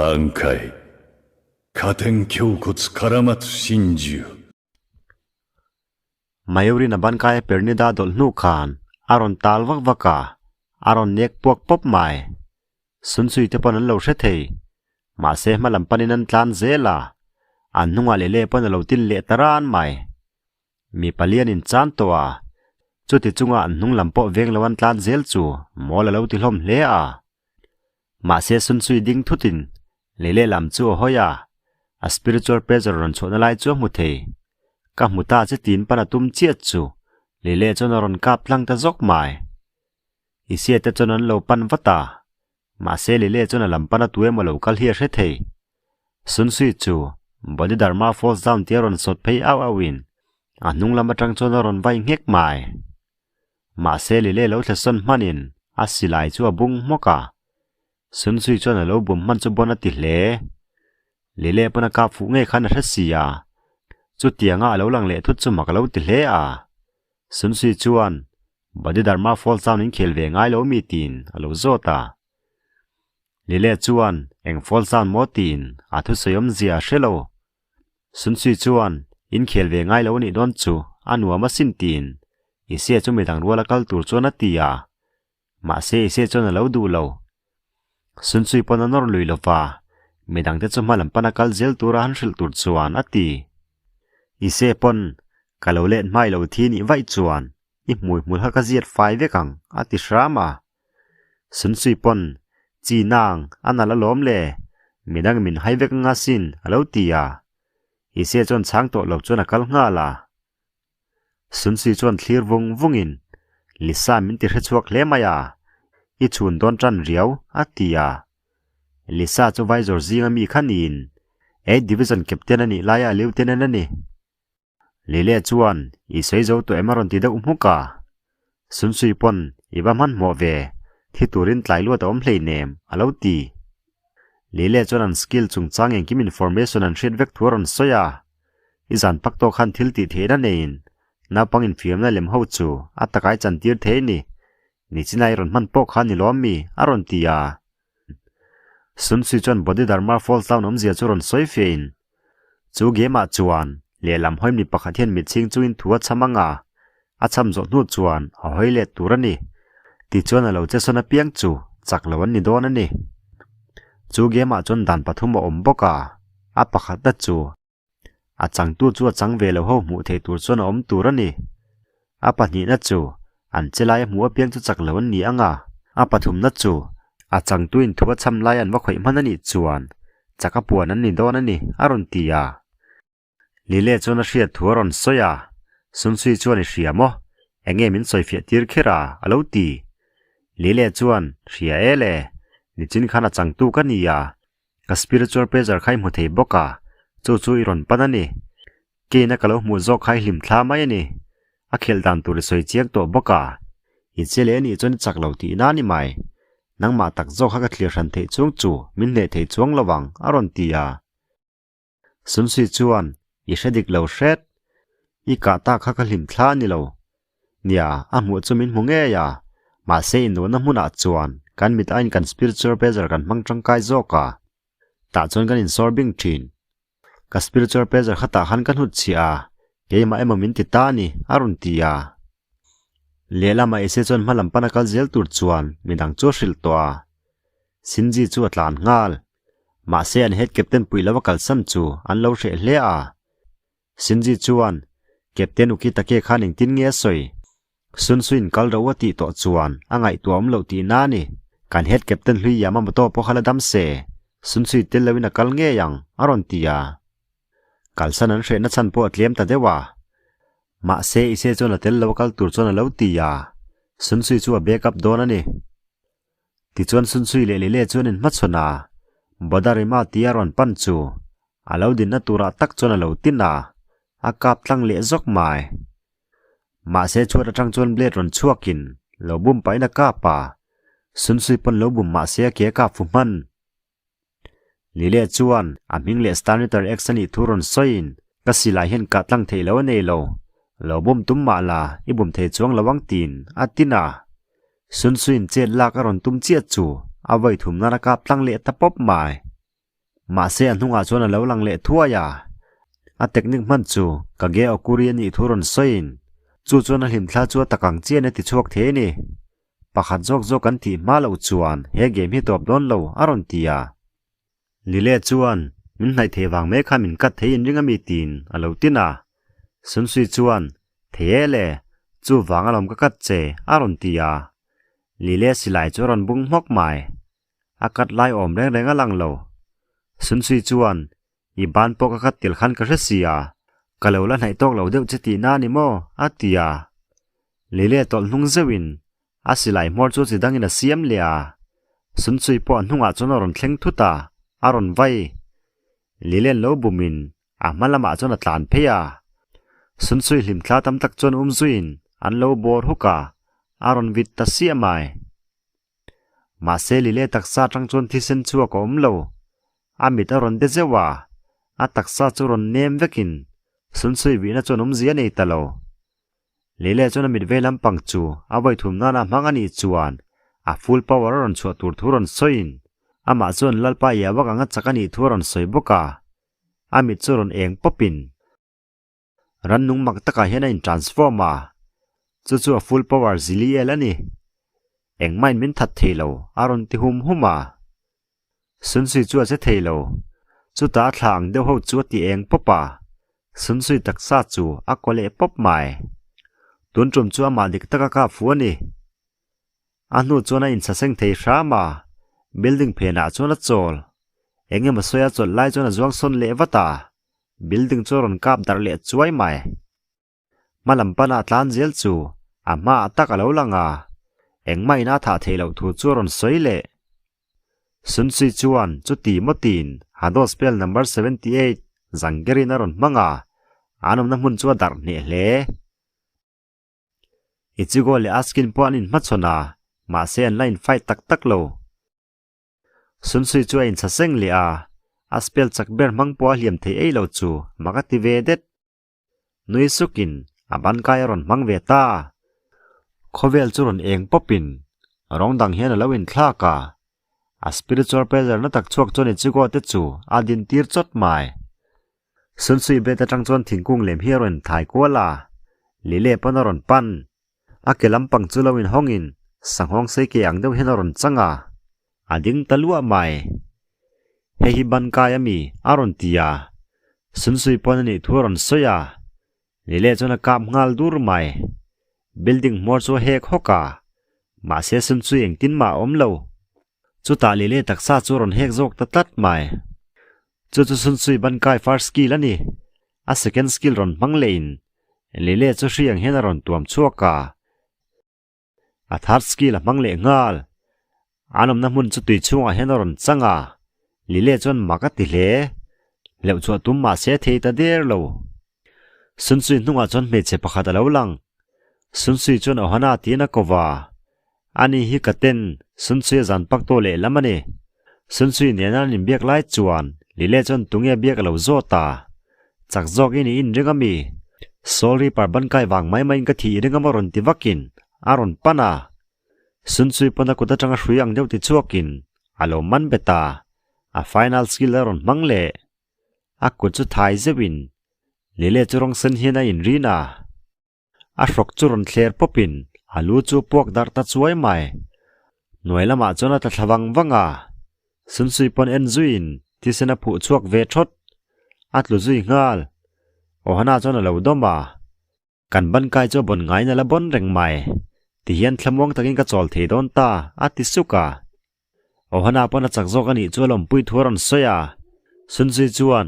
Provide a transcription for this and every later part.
挽回加点胸骨カラマツ真珠 Mayurin a bankai a pernida dawlh hnu khan a rawn tal vak vak a, a rawn nek puak pawp mai. Sunsui te pawn an lo hre thei. Mahse hma lam panin an tlan zel a, an hnungah leh leh pawn a lo tin leh ta ran mai. Mi palian in chan tawh a, chuti chunga an hnung lam pawh veng lo an tlan zel chu mawl a lo ti hlawm hle a. Mahse Sunsui ding thutin lei lehlam chu a hawi a, a spiritual pressure rawn chhuahna lai chu a hmu thei. Ka hmu ta che tiin pan a tum chiat chu lei leh chuan a rawn kap tlang ta zawk mai. I siate chuan an lo pan vat a, mahse lei leh chuan a lam pan a tu emaw lo kal hi a hre thei. Sunsui chu Bodhidharma falls down tia rawn sawt phei auh auhin a hnung lam atang chuan a rawn vai nghek mai. Mahse lei leh lo thlasawn hmanin a silai chu a bung hmawk a, Sunsui chuan a lo bum hman chu bawn a ti hle. Lile pawn a kap fuh ngei khan a hre si a, chutianga a lo lang leh thut chu mak a lo ti hle a. Sunsui chuan, Bodhidharma falls down in khel ve ngai lo mi tiin a lo zawt a. Lile chuan, Eng falls down maw tiin a thusawi awmzia a hre lo. Sunsui chuan, In khel ve ngai lo anih dawn chu a nuam asin tiin Isia chu midang ruala kal tur chuan a ti a. Mahse Ise chuan a lo duh lo. Sunsui pawn a nawr lui lo va, midangte chu hma lam pana kal zel tura han hrilh tur chuan a ti. Ise pawn, Ka lo let hmai lo thi nih vaih chuan i hmui hmul kha ka ziat fai vek ang, a ti hram a. Sunsui pawn, Chi nang, a nalh alawm le, midang min hai vek anga sin, a lo ti a. Ise chuan chhang tawh lo chuan a kal nghal a. Sunsui chuan thlir vung vungin, Lisa min ti hrechhuak hle mai a, i chhun dawn tan riau, a ti a. Lisa chu Vaizawr zinga mi kha niin, A Division Captain a nih laia a Lieutenant a ni. Lile chuan, I sawi zo tawh em a rawn ti deuh hmuk a. Sunsui pawn, I va hmanhmawh ve, thi turin tlai luat a awm hleinem, a lo ti. Lile chuan an skill chungchang engkim information an hriat vek thu a rawn sawi a. I zan pak tawh khan thil tih theihna neiin naupang infiamna lem ho chu a takai chantir thei a ni. Nichinai rawn hman pawh kha ni lawm mi? a rawn ti a. Sunsui chuan Bodhidharma Falls Town awmzia chu rawn sawi fiahin, Chu game ah chuan lehlam hawi mi pakhat hian mitchhing chungin thu a cham ang a, a cham zawh hnu chuan a hawi let tur a ni. Tichuan a lo che sawn apiang chu chak lo an ni dawn a ni. Chu game ah chuan dan pathum a awm bawk a, a pakhatna chu A changtu chu a chang ve lo ho hmuh theih tur chuan a awm tur a ni. A pahnihna chu an che lai a hmuh apiang chu chak lo an ni ang a, a pathumna chu a changtuin thu a chham lai an va khawih hman a nih chuan chak a puan an ni dawn a ni, a rawn ti a. Lile chuan a hriat thu a rawn sawi a, Sunsui chuan i hria maw? Enge min sawifiah tir kher a? a lo ti. Lile chuan, Hria e le, nichin khan a changtu ka ni a, Ka spiritual pressure kha i hmu thei bawk a, chu chu i rawn pan a ni. Keina ka lo hmuh zawk kha i hlim thla mai a ni. A khelh dan tur i sawi chiang tawh bawk a, i che leh a nih chuan i chak lo tihna a ni mai. Nangmah tak zawk kha ka thlir hran theih chung chu min hneh thei chuang lo ang, a rawn ti a. Sunsui chuan, I hre dik lo hret. I kah tak kha ka hlim thla a ni lo. Nia, a hmuh chu min hmu ngei a, mahse innuhna hmunah chuan kan mit aiin kan spiritual pressure kan hmang tangkai zawk a, tah chuan kan insawr bing thin. Ka spiritual pressure kha tah khan ka hnutchhiah a, keimah emaw min ti ta a ni, a rawn ti a. Lehlamah Ese chuan hma lam pana kal zel tur chuan midang chu a hrilh tawh a, Shinji chu a tlan nghal. Mahse an head captain puih lova kalsan chu an lo hreh hle a. Shinji chuan, Captain Ukitake khan engtin nge a sawi? Sunsuin kal ro a tih tawh chuan a ngaihtuah awm loh tihna a ni. Kan head captain hlui Yamamoto pawh kha la dam se, Sunsui tel loin a kal ngei ang, a rawn ti a. Kalsan an hrehna chhan pawh a tlem ta deuh a. Mahse Ise chuan a tel lo a kal tur chuan a lo ti a, Sunsui chu a back up dawn a ni. Tichuan Sunsui leh Lile chuan in hmachhawn a, Bodarima tia rawn pan chu a lo dinna turah tak chuan a lo tin a, a kap tlang leh zawk mai. Mahse chhuat atang chuan blade rawn chhuakin lo bum pahin a kap a, Sunsui pawn lo bum mahse a ke a kap fu hman. Lile chuan a hming leh Starneter X a nih thu rawn sawiin, Ka silai hian kah tlang theih lo a nei lo, lo bum tum mah la i bum thei chuang lo ang tiin a tin a. Sunsuin chet lak a rawn tum chiah chu a vawi thum nan a kap tlang leh ta pawp mai. Mahse a hnungah chuan a lo lang leh thuai a. A technique hman chu Kage Okuri a nih thu rawn sawiin chu chuan a hlimthla chu a tak ang chian a ti chhuak thei a ni. Pakhat zawk zawk kan tih hma loh chuan he game hi tawp dawn lo a rawn ti a. Lile chuan min hnaih thei vang mai kha min cut thei in ring a mi tiin a lo tin a. Sunsui chuan Thei e le, chu vang alawm ka cut che a rawn ti a. Lile silai chu a rawn bung hmawk mai. A cut lai awm reng reng a lang lo. Sunsui chuan I ban pawh ka khat tel khan ka hre si a, ka lo la hnaih tawk lo deuh che tihna a ni maw? a ti a. Lile tawlh hnung zeuhin a silai hmawr chu chi dangin a siam leh a. Sunchui pawh a hnungah chuan a rawn thleng thut a, a rawn vai. Lilen lo bumin a hma lamah chuan a tlan phei a. Sunchui hlimthla tam tak chuan um zuiin an lo bawr huk a, a rawn vit ta siah mai. Mahse Lile taksa atang chuan thisen chhuak a awm lo. A mit a rawn de zeuh a, a taksa chu rawn nem vekin Sunsui vihna chuan awmzia a nei ta lo. Lile chuan a mit vei lampang chu a vawi thum nana hmang a nih chuan a full power a rawn chhuah tur thu rawn sawiin amah chuan Lalpa ia vak anga chak a nih thu a rawn sawi bawk a, a mit chu rawn eng pawpin. Rannung mak takah hian a in transform a, chu chu a full power zili el a ni. Engmah in min that thei lo, a rawn ti hum hum a. Sunsui chu a che thei lo, chutah a thla ang deuh ho chu a ti eng pawp a, Sunsui taksa chu a kaw leh pawp mai. Tun tum chu amah dik taka kap fu a ni. A hnu chuan a inchhaseng thei hram a, building phenah chuan a chawl. Eng emaw sawi a chawlh lai chuan a zuang sawn leh vat a, building chu a rawn kap darh leh chuai mai. Hma lam pana a tlan zel chu a hmaah tak a lo lang a, engmah in a thah theih loh thu chu a rawn sawi leh. Sunsui chuan chuti mawtin Hado spell number 78 Zanggerin a rawn hmang a, an awmna hmun chu a darh hneh hle. Ichigo leh Askin pawh an inhmachhawn a, mahse an la infight tak tak lo. Sunsui chu a inchhaseng leh a, a spell chak ber hmang pawh a hliam thei ei lo chu mak a ti ve det. Nui sukin a ban kai a rawn hmang ve ta. Khawvel chu rawn eng pawpin rawng dang hian a lo inthlak a, a spiritual pressure na tak chhuak chuan Ichigo te chu a din tir chawt mai. Sunsui bed atang chuan thingkung lem hi a rawn thai kual a, Lile pawn a rawn pan. A ke lampang chu lo inhawngin sanghawng sei ke ang deuh hian a rawn chang a, a ding ta luah mai. Hei hi ban kai a mi? a rawn ti a. Sunsui pawn a nih thu a rawn sawi a, Lile chuan a kap nghal dur mai. Building hmawr chu a hek hawk a, mahse Sunsui engtin mah a awm lo. Chutah Lile taksa chu a rawn hek zawk ta tlat mai. Chu chu Sunsui ban kai first skill a ni. A second skill rawn hmang leh in Lile chu hri ang hian a rawn tuam chhuak a. A third skill a hmang leh nghal. An awmna hmun chu tui chhungah hian a rawn chang a. Lile chuan mak a ti hle. Hleuh chhuah tum mahse a thei ta der lo. Sunsui hnungah chuan hmeichhe pakhat a lo lang. Sunsui chuan Ohana tiin a ko va. Ani hi ka ten, Sunsui a zan pak tawh lehlam a ni. Sunsui nena an inbiak lai chuan Lile chuan tunge biak a lo zawt a. Chak zawk i ni inring a mi? Soul Reaper ban kai vang mai maiin ka thih i ring a maw rawn ti vakin a rawn pan a. Sunsui pawn a kut atanga hrui ang deuh ti chhuakin a lo man bet a, a final skill a rawn hmang leh. A kut chu thai zeuhin Lile chu rawng sen hian a inrin a. A hrawk chu rawn thler pawpin a lu chu puak darh ta chuai mai. Hnuai lamah chuan a tla thla vang vang a, Sunsui pawn en zuiin thisen a phuh chhuak ve thawt. A tlu zui nghal. Ohana chuan a lo dawm a, Kan ban kai chu a bawn ngaiin a la bawn reng mai. Tihian thlamuang takin ka chawl thei dawn ta, a ti suk a. Ohana pawn a chak zawk a nih chu a lawmpui thu a rawn sawi a. Sunzui chuan,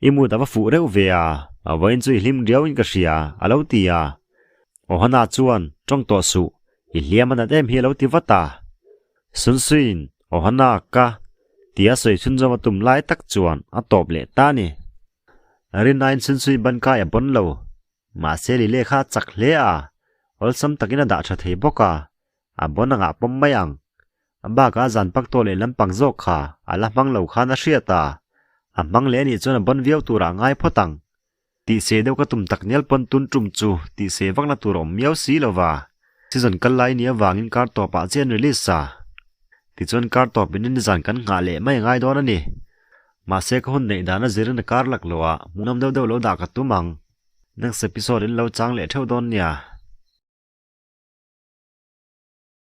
I mood a va fuh reuh ve a, a vawiin chu i hlim riau in ka hria, a lo ti a. Ohana chuan, Tawng tawh suh, i hliam a nat em hi a lo ti vat a. Sunzuiin, Ohana ka tia sawi chhunzawm a tum lai tak chuan a tawp leh ta a ni. Rinaiin Sunzui ban kai a pawn lo. Mahse Lile kha a chak hle a, awlsam takin a dah tha thei bawk a. A bon angah pawm mai ang. A bakah zan pak tawh leh lampang zawk kha a la hmang lo khan a hriat a, a hmang leh anih chuan a bon viau turah a ngai phawt ang. Tihse deuh ka tum tak nial pawn tun tum chu tihse vakna tur a awm miau si lo va. Season kal lai nia vangin kar tawpah chiah an release a. Tichuan kar tawp in nizan kan nghah leh mai a ngai dawn a ni. Mahse ka hun neih dan a zirin a kar lak lo a, hmuhnawm deuh deuh lo dah ka tum ang. Next episode in lo chang leh theuh dawn nia.